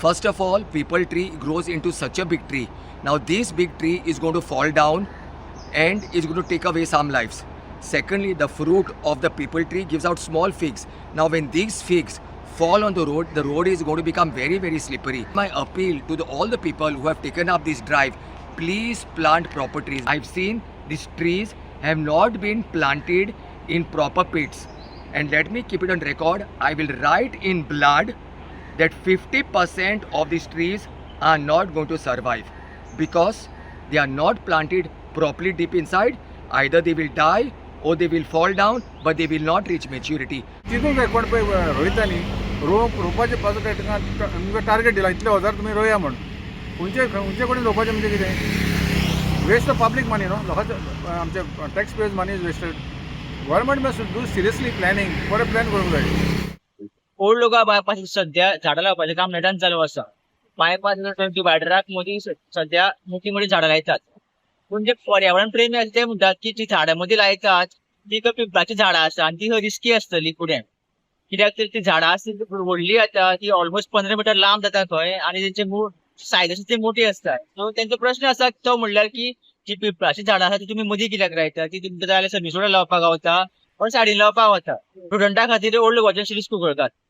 First of all, peepal tree grows into such a big tree. Now this big tree is going to fall down and is going to take away some lives. Secondly, the fruit of the peepal tree gives out small figs. Now when these figs fall on the road is going to become very, very slippery. My appeal to all the people who have taken up this drive, please plant proper trees. I've seen these trees have not been planted in proper pits. And let me keep it on record, I will write in blood that 50% of these trees are not going to survive because they are not planted properly deep inside. Either they will die or they will fall down, but they will not reach maturity. चिंतूंक जाय कोण पळय रोयता न्ही रोप रोवपाचें पासत तुमकां target दिला इतले हजार तुमी रोया म्हण खंयचे खंयचे कडेन रोवपाचें म्हणजे कितें वेस्ट ऑफ पब्लीक मनी न्हू लोकांचे आमचे tax payers money is wasted. Government must do seriously planning. बरें प्लॅन करूंक जाय. ओल्ड गोवा बायपास सध्या झाडां लावपाचें काम नेटान चालू आसा. बायपास डिवायडराक मदीं सध्या मोठी मोठी झाडां लायतात, पूण जे पर्यावरण प्रेमी आसा ते म्हणटात की जी झाडां मदीं लायतात ती पिंपळाची झाडां आसा आनी ती रिस्की आसतली फुडें, कित्याक तर ती झाडां आसा ती व्हडली जाता, ती ऑलमोस्ट 15 मिटर लांब जाता खंय आनी तेंचे मूळ सायज आसा ती मोठी आसता. सो तेंचो प्रश्न आसा तो म्हणल्यार की जी पिंपळाची झाडां आसा ती तुमी मदीं कित्याक लायता? ती तुमकां जाय जाल्यार सर्वीस रोडार लावपाक गावता or सायडीन लावपाक वता. स्टुडंटा खातीर ओल्ड गोवाचे रिस्क करतात.